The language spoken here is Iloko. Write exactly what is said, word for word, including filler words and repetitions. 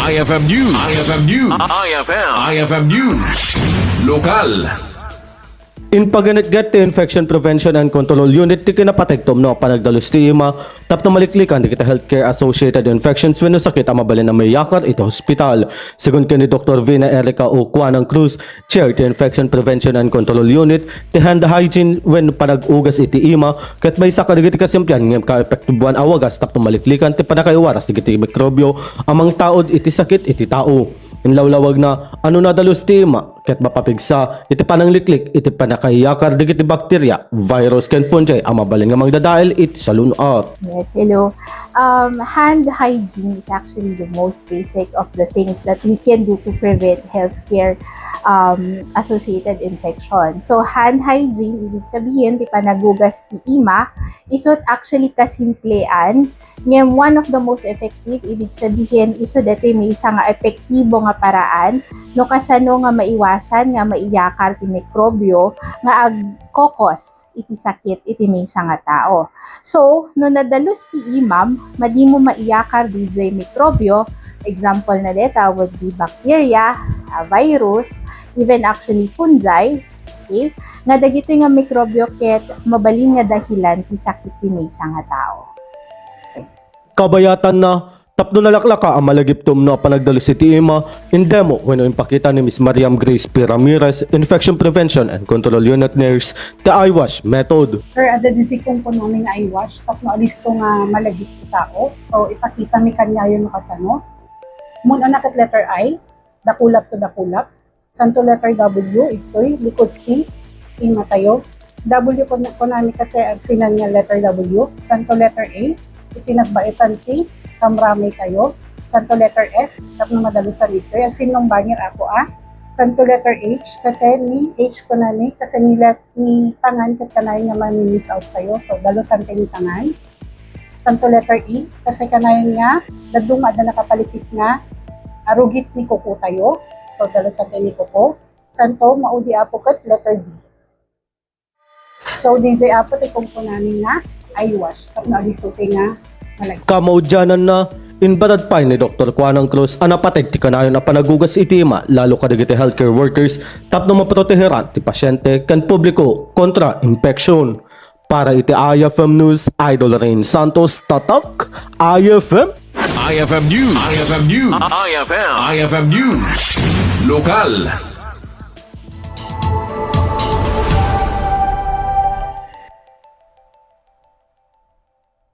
I F M News. I F M News. I F M. I F M News. Lokal. Impaganetget ti Infection Prevention and Control Unit ti kinapategtumno a panagdalus ti ima tapno maliklikan dagiti healthcare-associated infections wenno sakit a mabalin a maiyakar iti hospital. Segun ken ni Doktor Vina Erica O. Cuanang Cruz, Chair ti Infection Prevention and Control Unit, ti hand hygiene wenno panag-ugas iti ima ket maysa kadagiti kasimplian ngem kaepektiboan a wagas tapno maliklikan ti pannakaiwaras dagiti mikrobio a mangtaud iti sakit iti tao. Inlawlawagna, no nadalus ti ima ket mapapigsa iti panangliklik iti pannakaiyakar dagiti bakteria, virus ken fungi a mabalin nga mangdadael iti salun-at. Yes, hello. Um, hand hygiene is actually the most basic of the things that we can do to prevent healthcare, um, associated infection. So, hand hygiene, ibig sabihin, ti panagugas ti ima, isut actually kasimplean, ngem one of the most effective, ibig sabihin, isu daytoy maysa nga epektibo nga paraan no kasano nga maiwasan nga maiyakar ti mikrobio nga agkokos iti sakit iti maysa nga tao. So, no nadalus ti imam, madimo maiyakar diay mikrobio, example na deta would be bacteria, ah, virus, even actually fungi, okay? Nga dagitoy nga mikrobio ket mabalin nga dahilan ti sakit ti maysa nga tao. Kabayatanna, tapno nalaklaka a malagiptumno a panagdalus iti ima, indemo wenno impakita ni Miss Mariam Grace P. Ramirez, Infection Prevention and Control Unit Nurse, ti eye wash method. Sir, adda daydi kunkunami nga eye wash tapno alisto nga malagip ti tao. So, ipakitami kaniayo no kasano. Umuna ket letter I, dakulap to dakulap. Santo letter W, igtoy, likod ti imatayo. W kun-, kunami kasi agsinan nga letter W. Santo letter A, iti nagbaetan ti kamramaytayo. Santo letter S, tapno madalusan igtoy. Agsinnong bangir, Apo, a. Santo letter H, kasi ni H kunami, kasi ni let-, ni tangan ket kanayon nga mami-miss out tayo. So, dalusan ti ni tangan. Santo letter E, kasi kanayon nga dadduma adda nakapalipit nga arugit ni kuko tayo. So, dalusan ti ni kuko. Santo, maudi, Apo, ket letter D. So, diay, Apo, ti kunkunami nga eye wash tapno alisto ti nga malagip. Kamaudiananna, inbatad pay ni Doktor Cuanang Cruz a napateg ti kanayon a panagugas iti ima, lalo kadagiti healthcare workers, tapno maproteheran ti pasyente ken publiko kontra impeksyon. Para iti I F M News, Idol Rain Santos, Tatak, I F M. I F M News. I F M News. I F M. I F M News. Lokal.